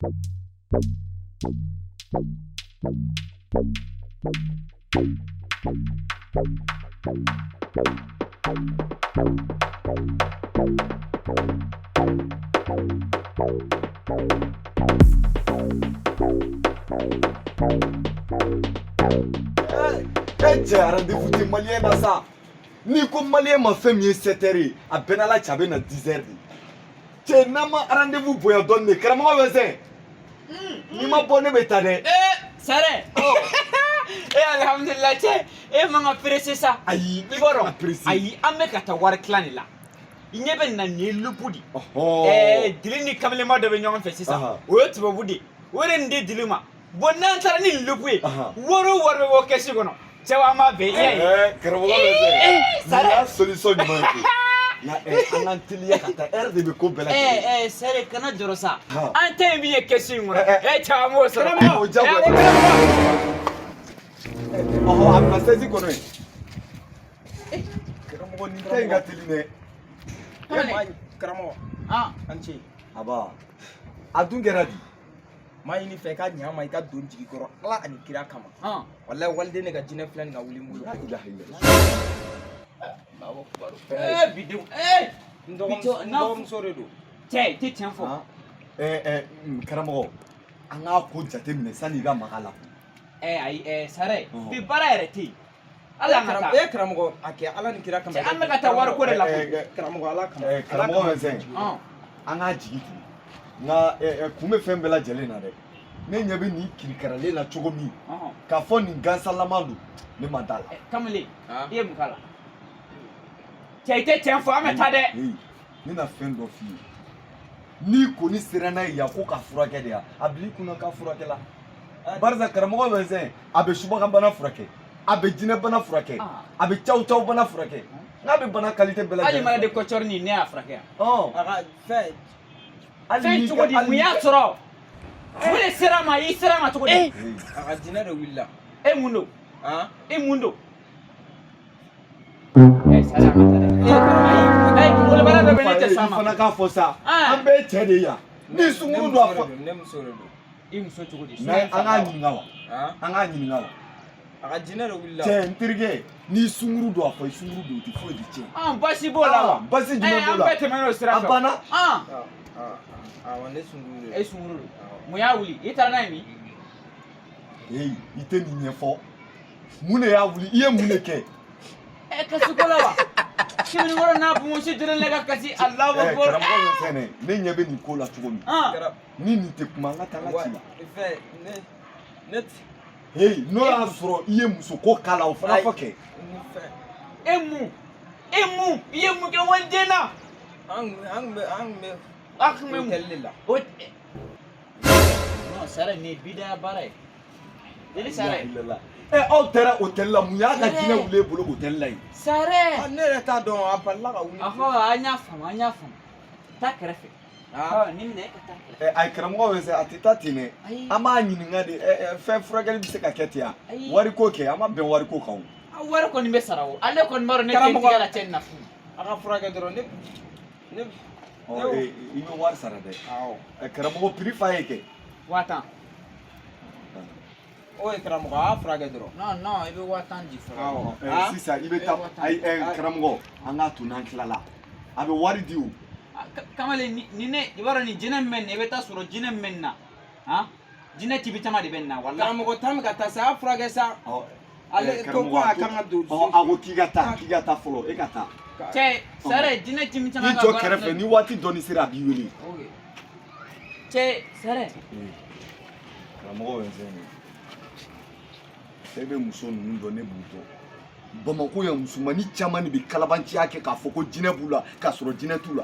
E cɛ, rendez-vous tɛ maliyɛn na sa. N'i ko maliyɛn ma fɛn min ye 7 heures ye, a bɛɛ n'ala cɛ, a bɛ na 10 heures de. Cɛ, n'an ma rendez-vous bonya dɔɔni de, karamɔgɔ bɛ sɛn. N'i ma bɔ, ne bɛ taa dɛ. Ee Sare, ee alihamudulila. Cɛ, e man ka pressé sa. Ayi. I b'a dɔn. Pressé. Ayi, an bɛ ka taa wari tilan de la. I ɲɛ bɛ nin na, nin ye lupu de. Ɛɛ, dili ni kamelenba dɔ bɛ ɲɔgɔn fɛ sisan. O ye tubabu de ye, o de nin di dili ma. Bon, n'an taara ni nin lupu ye, wari o wari bɛ bɔ kɛsi kɔnɔ, cɛ, an b'a bɛɛ i y'a ye. Ɛɛ, karamɔgɔ bɛ sɛn. Sare. Nin y'a solution ɲuman ye koyi. Nka an k'an teliya ka taa, heure de bɛ ko bɛɛ lajɛlen. Ɛɛ ɛɛ, Sare, kana jɔrɔ sa. Han. An ta ye min ye kɛsi in kɔnɔ, Ɛ, ɛ. ɛ cɛ, an b'o sɔrɔ. O diyagoya. Ɔhɔ, a bila sɛsi kɔnɔ yen. Karamɔgɔ, nin ta in ka teli dɛ. Kamalen. Karamɔgɔ, Ah. an ce. Aba, a dun kɛra di? Maa ɲini fɛ i ka ɲa ma, i ka don jigi kɔrɔ Ala ani kira kama. Walayi, waliden ne ka jinɛ filɛ nin ka wuli n bolo. La ilaha illallah. Ee, bidenw, ee. N dɔgɔmuso, n dɔgɔmuso de don. Cɛ, i tɛ tiɲɛ fɔ. Han? Ɛ ɛ karamɔgɔ, an k'a ko jateminɛ sanni i ka maga a la. Ɛ ayi, ɛ Sare, Ɔhɔn. bi baara yɛrɛ tɛ yen. Hali an ka taa. E karamɔgɔ, a kɛ Ala ni kira kama. Cɛ, an bɛ ka taa wariko de la koyi. Karamɔgɔ, Ala kama. Karamɔgɔ bɛ sɛn. An k'a jigi tugu. Nka kun bɛ fɛn bɛɛ lajɛlen na dɛ. Ne ɲɛ bɛ nin kirikaralen na cogo min, k'a fɔ nin gansanlama don, ne ma da la. Ɛ, kamalen, Han? i ye mun k'a la? Cɛ, i tɛ tiɲɛ fɔ, an bɛ taa dɛ. Heyi, ne na fɛn dɔ f'i ye. N'i kɔni sera n'a ye yan ko ka furakɛ de yan, a bil'i kunna k'a furakɛ la. Barisa karamɔgɔ bɛ sɛn, a bɛ subagabana furakɛ, a bɛ jinɛbana furakɛ, a bɛ caw caw bana furakɛ, n'a bɛ bana qualité bɛɛ lajɛlen. Hali maladie kɔcɔri nin, ne y'a furakɛ yan. A ka fɛn. Hali Fɛn n'i cogo di? hali Mun n'i y'a sɔrɔ? Mun de sera a ma? I sera a ma cogo di? Heyi. A ka jinɛ de wulila. E mun don? Han? E mun don? Ɛ Sare, an ka taa dɛ. Ayi, ayi, kunkolobana dɔ bɛ ne tɛ sɔn a I ma. fana k'a fɔ sa, an bɛɛ ye cɛ de ye yan. Ni sunkuru don, a fɔ. Ne muso de don. I muso cogo di? Mais an k'a ɲininka wa? Han? An k'a ɲininka wa? A ka jinɛ de wulila. Cɛ, n terikɛ, n'i sunkuru don, a fɔ i sunkuru don, o tɛ foyi de tiɲɛ. An basi b'o la wa? Ah, basi jumɛn Ɛ, b'o la? An bɛɛ tɛmɛn'o sira fɛ. A banna. Awɔ, ne sunkuru de don. E sunkuru don. Mun y'a wuli? I taara n'a ye min? Heyi, i tɛ nin ɲɛfɔ. Mun de y'a wuli? I ye mun de kɛ? Ɛ, kasi ko la wa? Sɛbɛnnikɔrɔ n'a bonbonsi dɔrɔn ne ka kasi, Alahu akibaru. Karamɔgɔ bɛ fɛn dɛ, ne ɲɛ bɛ nin ko la cogo min. Ni nin tɛ kuma, an ka taa an ka ci la. Fɛn, ne ne Heyi, n'o y'a sɔrɔ i ye muso ko k'a la, o fana fɔ kɛ. Ni fɛn. E mun? E mun? I ye mun kɛ waliden na? An kun bɛ A kun bɛ mun? hôtel de la. O non, Sare, nin ye bidaya baara ye. Deli Sare. Ɛ, aw taara hôtel la, mun y'a ka jinɛ wuli e bolo hôtel la yen? Sare. Ne yɛrɛ t'a dɔn, a balila ka wuli. Ɔhɔ, an y'a faamu, an y'a faamu. Taa kɛrɛfɛ. Ɔ, nin minɛ, e ka taa kɛrɛfɛ. Ɛ ayi, karamɔgɔ bɛ se, a tɛ taa ten dɛ. Ayi. An b'a ɲininka de. Ɛ ɛ fɛn furakɛli bɛ se ka kɛ ten wa? Ayi. Wariko kɛ, an ma bɛn wariko kan o. A wari kɔni bɛ sara o. Ale kɔni b'a dɔn ne tɛ n Karamɔgɔ. tigɛ la cɛ nin na fu. A ka furakɛ dɔrɔn, ne. Ɔ, i bɛ wari sara dɛ. Awɔ. Ɛ, karamɔgɔ, prix f'a ye kɛ. 50 000. O ye karamɔgɔ, a y'a furakɛ dɔrɔn. Non non, i bɛ 50 000 di fɔlɔ. Awɔ. Ɛ, sisan i bɛ taa. Ayi, ɛ karamɔgɔ, an k'a to n'an tilala. A bɛ wari di o. Kamalen, ni ne, i b'a dɔn nin jinɛ min bɛ nin na, i bɛ taa sɔrɔ jinɛ min bɛ nin na, han, jinɛ tibi caman de bɛ nin na walahi. Karamɔgɔ, tan bɛ ka taa sa, a y'a furakɛ sa. Ɔ, Ale ko ko a kan ka don. Ɔ, a ko k'i ka taa, k'i ka taa fɔlɔ, e ka taa. Cɛ Sare, jinɛ tibi caman I ka jɔ baara kɛrɛfɛ, filɛ. ni waati dɔɔni sera, a b'i wele. Ok. Cɛ Sare. Karamɔgɔ bɛ fɛn ye. E bɛ muso ninnu dɔn, ne b'u dɔn. Bamakɔ yan, musomannin caman de bɛ kalabanciya kɛ k'a fɔ ko jinɛ b'u la, k'a sɔrɔ jinɛ t'u la.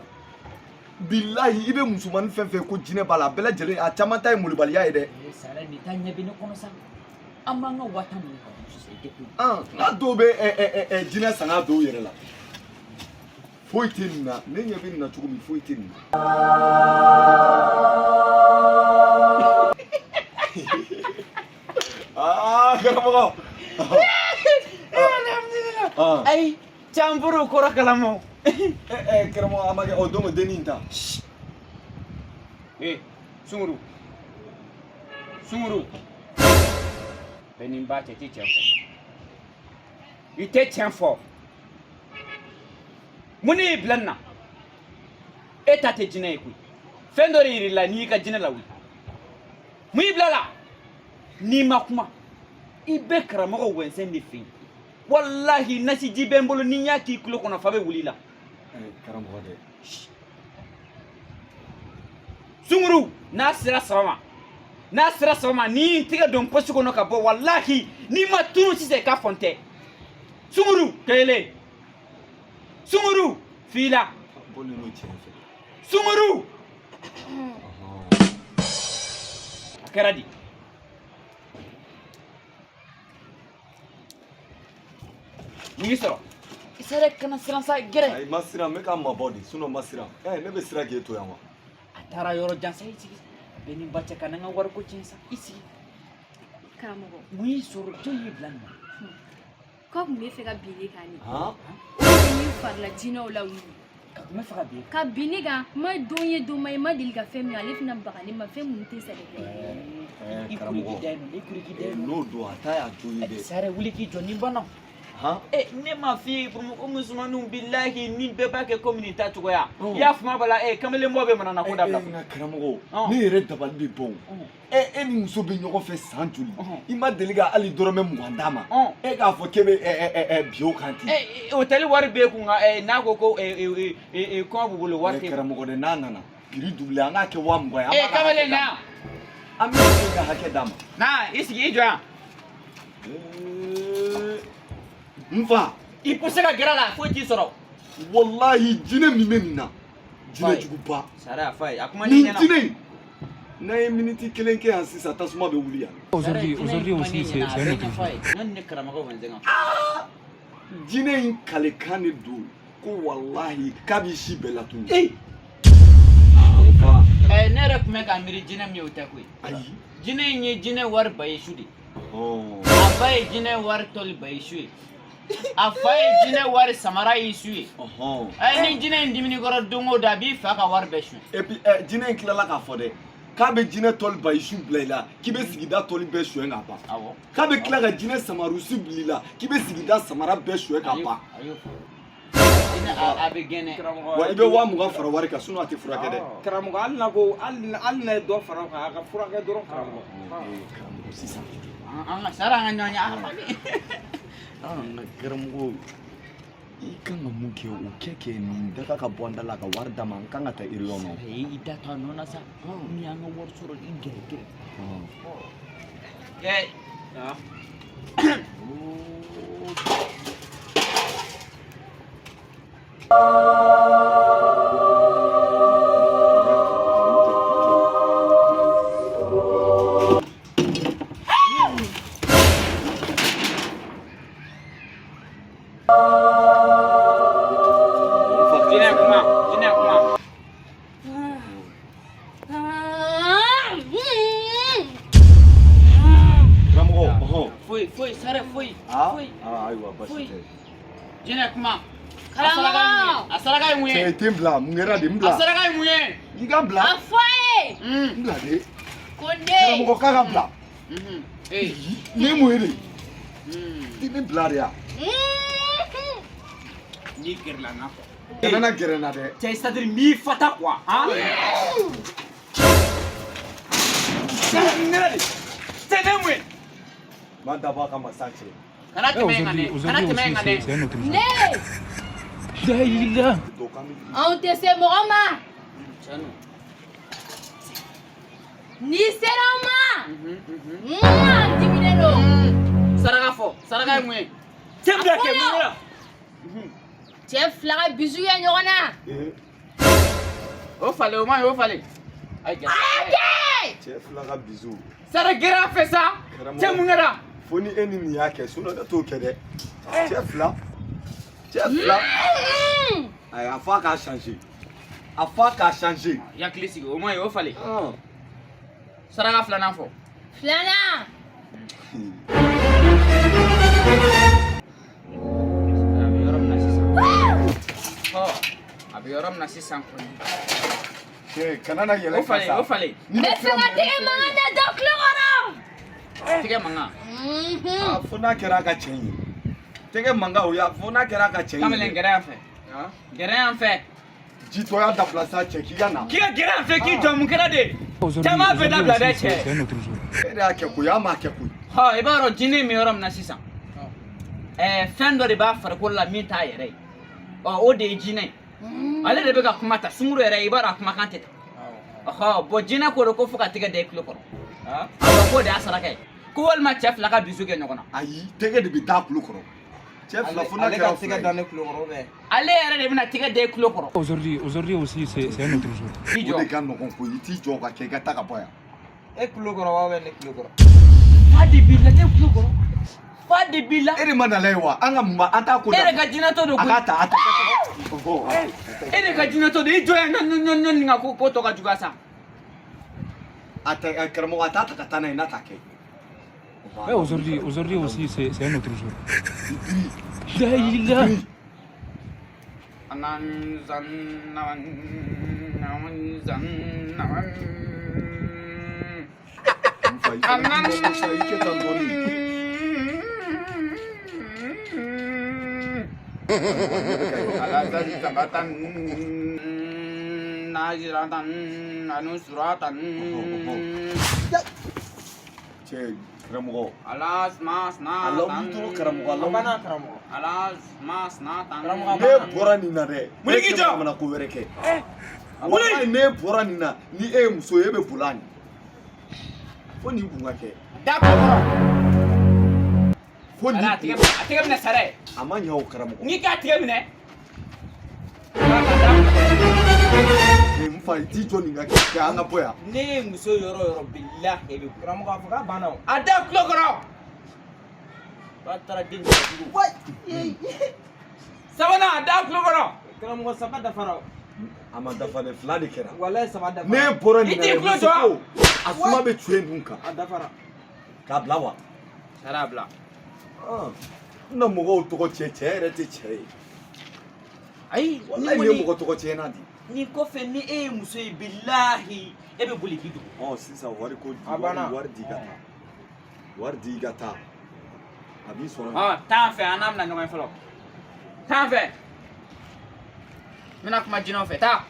Bilahi, i bɛ musomannin fɛn fɛn ko jinɛ b'a la, a bɛɛ lajɛlen, a caman ta ye molobaliya ye dɛ. Ee Sare, nin ta ɲɛ bɛ ne kɔnɔ sa. An b'an ka 50 000 minɛ ka dun sisan, i tɛ koyi. N'a dɔw bɛ jinɛ sanga dɔw yɛrɛ la. Foyi tɛ nin na, ne ɲɛ bɛ nin na cogo min, foyi tɛ nin na. Aa karamɔgɔ. Alhamdulillah. Ayi, can buru kɔrɔ kalamaw. Ɛ karamɔgɔ, a ma kɛ o don ko dennin ta. Ee, sunkuru. Sunguru bɛɛ ni ba cɛ, i tɛ tiɲɛ fɔ, i tɛ tiɲɛ fɔ. Mun de y'i bila nin na? E ta tɛ jinɛ ye koyi, fɛn dɔ de yir'i la n'i y'i ka jinɛ lawuli. Mun y'i bila la? N'i ma kuma, i bɛ karamɔgɔ Wɛnsɛn de fɛ yen. Walahi, nasiji bɛ n bolo, ni n y'a k'i tulo kɔnɔ, fa bɛ wuli i la. Karamɔgɔ dɛ. Sunguru, n'a sera 3 ma, n'a sera 3 ma, n'i y'i tɛgɛ don pɔsi kɔnɔ ka bɔ, walahi n'i ma tunu sisan, i k'a fɔ n tɛ. Sunguru kelen, sunguru fila, Bɔlen n'o tiɲɛ fɛ. Sunguru, a kɛra di? Mun y'i sɔrɔ? I sera kana siran sa, gɛrɛ. Ayi, ma siran, n bɛ ka mabɔ de, sinon ma siran. Ne bɛ siran k'e to yan wa? A taara yɔrɔ jan sa, i sigi. A bɛ nin ba cɛ ka na n ka wariko tiɲɛ sa, i sigi. Karamɔgɔ. Mun y'i sɔrɔ? Jɔn y'i bila nin na? K'aw tun bɛ fɛ ka bin ne kan de. Han? O de ni farila jinɛw lawuli. Ka tun bɛ fɛ ka bin. Ka bin ne kan, n ma don ye don ma ye, n ma deli ka fɛn min ye, ale fana baga ne ma, fɛn minnu tɛ sɛbɛ kɛ. I kuru k'i da yen nɔ, i kuru k'i da yen nɔ. N'o don, a ta y'a jo ye dɛ. Sare, wuli k'i jɔ, nin banna. Han? Ne m'a f'i ye, Bamakɔ musomaninw, bilahi, ni bɛɛ b'a kɛ komi nin ta cogoya. I y'a faamu bala, kamalenbɔ bɛ manana ko dabila. Nka karamɔgɔ, ne yɛrɛ dabali bɛ ban. E ni muso bɛ ɲɔgɔn fɛ san joli, i ma deli ka hali dɔrɔmɛ 20 d'a ma, e k'a fɔ k'e bɛ bi o kan ten. Hôtel wari b'e kun nka n'a ko ko kɔngɔ b'u bolo, wari tɛ. Karamɔgɔ dɛ, n'a nana prix doublé, an k'a kɛ 20 000 ye. Kamalen na. An bɛ se ka hakɛ d'a ma. Na, i sigi, i jɔ yan. N fa. I poussé ka gɛrɛ a la, foyi t'i sɔrɔ. Walahi, jinɛ min bɛ nin na, jinɛ juguba. Sara, a fa ye a kuma. Nin jinɛ in, n'an ye miniti kelen kɛ yan sisan, tasuma bɛ wuli yan. Aujourd'hui aussi, c'est un autre jour. Ne karamɔgɔ Wɛnsɛn. Jinɛ in kalekan de don ko walahi k'a b'i si bɛɛ latunu. Ne yɛrɛ tun bɛ k'a miiri jinɛ min ye, o tɛ koyi. Ayi. Jinɛ in ye jinɛ wari bayisu de. A ba ye jinɛ wari tɔli bayisu ye. A fa ye jinɛ wari samara yisu ye. Ni jinɛ in dimini kɔrɔ don o don, a b'i fa ka wari bɛɛ suɲɛ. Et puis jinɛ in tilala k'a fɔ dɛ, k'a bɛ jinɛ tɔli bayisu bila i la, k'i bɛ sigida tɔli bɛɛ suɲɛ ka ban. Awɔ. K'a bɛ tila ka jinɛ samarusi bila i la, k'i bɛ sigida samara bɛɛ suɲɛ ka ban. A y'o fɔ. Jinɛ a bɛ gɛnɛ. Wa i bɛ 20 000 fara wari kan, sinon a tɛ furakɛ dɛ. Karamɔgɔ, hali n'a ko hali n'a ye dɔ fara o kan, a ka furakɛ dɔrɔn karamɔgɔ. Karamɔgɔ sisan. An ka sara, an ka ɲɔgɔn ye. An ka karamɔgɔ, i kan ka mun kɛ, o kɛ nin daga ka bɔ an da la ka wari d'a ma, an kan ka taa réunion na. I da to a nɔ na sa, ni an ka wari sɔrɔ, i gɛrɛ gɛrɛ. Jinɛ kuma, jinɛ kuma. Karamɔgɔ. Foyi, foyi, sare, foyi. Foyi. Ayiwa, basi tɛ. Jinɛ kuma. Karamɔgɔ. A saraka ye mun ye? Cɛ, i tɛ n bila, mun kɛra de, n bila. A saraka ye mun ye? I ka n bila. A fɔ a ye. N bila de. Ko ne. Karamɔgɔ k'a ka bila. Ni mun ye de? I bɛ bila de yan. N'i gɛrɛla n na quoi. Kana na gɛrɛ n na dɛ. Cɛ, c'est à dire n b'i fata quoi. Han? Cɛ, ne mun ye? N m'a dabɔ a kama sa cɛ. Kana tɛmɛ yen kan dɛ. Kana Aujourd'hui tɛmɛ yen aussi, kan dɛ. c'est un autre jour. Ne. Anw tɛ se mɔgɔ ma. N'i sera an ma. An diminen don. Saraka fɔ. Saraka ye mun ye? Cɛ bila kɛ mun kɛra? Cɛ fila ka bisu kɛ ɲɔgɔn na. O falen, o ma ɲi, o falen. Ayi, gɛrɛ. Cɛ fila ka bisu. Sara, gɛrɛ a fɛ sa. Cɛ, mun kɛra? Fo ni e ni nin y'a kɛ, sinon ne t'o kɛ dɛ. Cɛ fila. Cɛ fila. Ayi, a fɔ a k'a changer. A fɔ a k'a changer. I hakili sigi, o ma ɲi, o falen. Saraka filanan fɔ. Filanan. A bɛ yɔrɔ min na sisan. A bɛ yɔrɔ min na sisan kɔni. Cɛ, kana na yɛlɛ O falen, o falen. N bɛ fɛ ka tɛgɛ mankan mɛn dɔ tulo kɔrɔ. Tɛgɛ mankan. Ah, fo n'a kɛra a ka cɛ ye. Tɛgɛ mankan o ya, fo n'a kɛra a ka cɛ ye. Kamalen, gɛrɛ yan fɛ. Gɛrɛ yan fɛ. Jitɔya dabila sa cɛ, k'i ka na. K'i ka gɛrɛ yan fɛ, k'i jɔ, mun kɛra de? Aujourd'hui, Caman fɛ aujourd'hui dabila dɛ aussi, cɛ. c'est un autre jour. E de y'a kɛ koyi, an m'a kɛ koyi. Hɔ, i b'a dɔn jinɛ min yɔrɔ min na sisan. Fɛn dɔ de b'a farikolo la min t'a yɛrɛ ye. Ɔ, o de ye jinɛ ye. Ale de bɛ ka kuma ta, sunguru yɛrɛ, i b'a dɔn a kumakan tɛ ta. Ɔhɔ, bɔn jinɛ ko de ko fo ka tɛgɛ da i tulo kɔrɔ. Awɔ, k'o de y'a saraka ye. Ko walima cɛ fila ka bisu kɛ ɲɔgɔn na. Ayi, tɛgɛ de bɛ da a tulo kɔrɔ. Cɛ fila, fo n'a Ale kɛra ka fila tɛgɛ ye. da ne tulo kɔrɔ bɛ. Ale yɛrɛ de bɛna tɛgɛ da i tulo kɔrɔ. Aujourd'hui aussi, c'est un autre jour. I O de jɔ. ka nɔgɔn koyi, i t'i jɔ ka kɛ, i ka taa ka bɔ yan. E tulo kɔrɔ wa bɛ ne tulo kɔrɔ? Fa de b'i la, ne tulo kɔrɔ. Fa de b'i la. E de ma nana ye wa? An ka mun b'a an t'a ko E de ka jinɛtɔ don A koyi. k'a ta, a ta. Ɔhɔ. E de ka jinɛtɔ don, i jɔ yan, ɲɔ nin ka ko tɔ ka juguya sa. A ta, karamɔgɔ, a t'a ta ka taa n'a ye, n'a t'a kɛ. Ouais, aujourd'hui aussi, c'est un autre jour. La ilaha. N fa, i fana i kɛ tan dɔɔni. Cɛ, karamɔgɔ. A lawuli dɔrɔn karamɔgɔ, a A lawuli. banna karamɔgɔ. Karamɔgɔ, a Ne banna. bɔra nin na dɛ. Wuli k'i jɔ. Ne mana ko wɛrɛ kɛ. Walayi, ne bɔra nin na, ni e ye muso ye, e bɛ boli a ɲɛ. Fo nin kun ka kɛ. Da kɔrɔ. Fo nin A kun. tɛgɛ minɛ, a tɛgɛ minɛ sara ye. A ma ɲɛ o karamɔgɔ. N'i k'a tɛgɛ minɛ. N fa, i t'i jɔ nin ka kɛ, an ka bɔ yan. Ne ye muso yɔrɔ o yɔrɔ, bilahi e bɛ bɔ. Karamɔgɔ, a fɔ k'a banna o. A da tulo kɔrɔ. Ba taara den jugu. Sabanan, a da tulo kɔrɔ. Karamɔgɔ, saba dafara o. A ma dafa dɛ, fila de kɛra. Walayi, saba dafara. Ne bɔra nin I na t'i dɛ, tulo muso jɔ. ko, a suma bɛ tue ninnu kan. A dafara. K'a bila wa? Sara bila. Ah, n na mɔgɔw tɔgɔ cɛ, cɛ yɛrɛ tɛ cɛ ye. Ayi, Walayi, ne ye mɔgɔ tɔgɔ cɛ na di. Nin kɔfɛ, ni e ye muso ye, bilahi e bɛ boli k'i dogo. Ɔ, sisan wari ko di, A banna. wari di i ka taa. Wari di i ka taa. A b'i sɔrɔ yen. Ɔ, taa an fɛ, an n'a bɛna ɲɔgɔn ye fɔlɔ. Taa an fɛ. N bɛna kuma jinɛw fɛ, taa.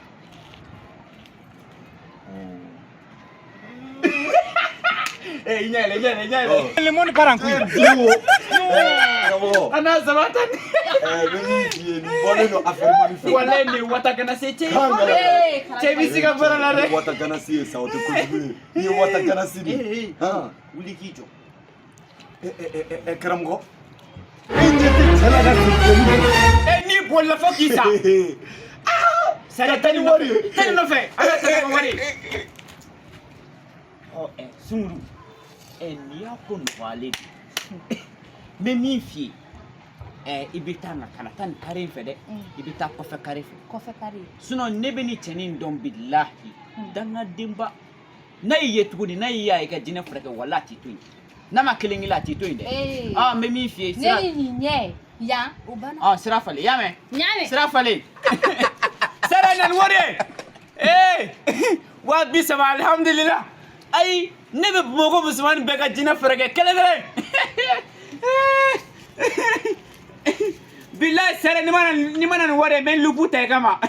Ee, i ɲɛ yɛlɛ, i ɲɛ yɛlɛ, i ɲɛ yɛlɛ. Le monde part en couille. Di wo. Karamɔgɔ. A n'a saba ta ni. Ɛɛ, n bɛ min f'i ye, nin bɔlen don affaire mani fɛ. Walayi, nin ye wata se cɛ ye. Ee, Cɛ b'i sigi ka baara la dɛ. Wata ganasi ye sa, o tɛ kojugu ye. I ye wata ganasi de ye. Han. Wuli k'i jɔ. Ɛ, karamɔgɔ. E ɲɛ tɛ cɛ la ka sen. E, n'i bolila fo k'i sa. Sari, Ka taa ni wari ye. Taa nin nɔfɛ. An ka taa ni wari ye. Ɔ, ɛ, sunguru. Ɛ, nin y'a ko nɔgɔyalen de ye. N bɛ min f'i ye. Ɛ, i bɛ taa nka kana taa nin kare in fɛ dɛ. I bɛ taa kɔfɛ kare fɛ. Kɔfɛ kari. Sinon ne bɛ nin cɛnin dɔn, bilahi. Dangadenba. N'a y'i ye tuguni, n'a y'i ye a y'i ka jinɛ furakɛ, walahi a t'i to yen. N'a ma kelen k'i la, a t'i to yen dɛ. Ee. Ah, n bɛ min f'i ye. Ne Sira ni nin ɲɛ yan, o banna. Ah, sira falen, i y'a mɛn? N y'a mɛn. Sira falen. Sara na ni wari ye. Ee, 30,000, alihamudulila. Ayi, ne bɛ Bamakɔ musomanin bɛɛ ka jinɛ furakɛ kelen kelen. Bilahi sara, ni ma na nin wari ye, n bɛ lupu ta i kama.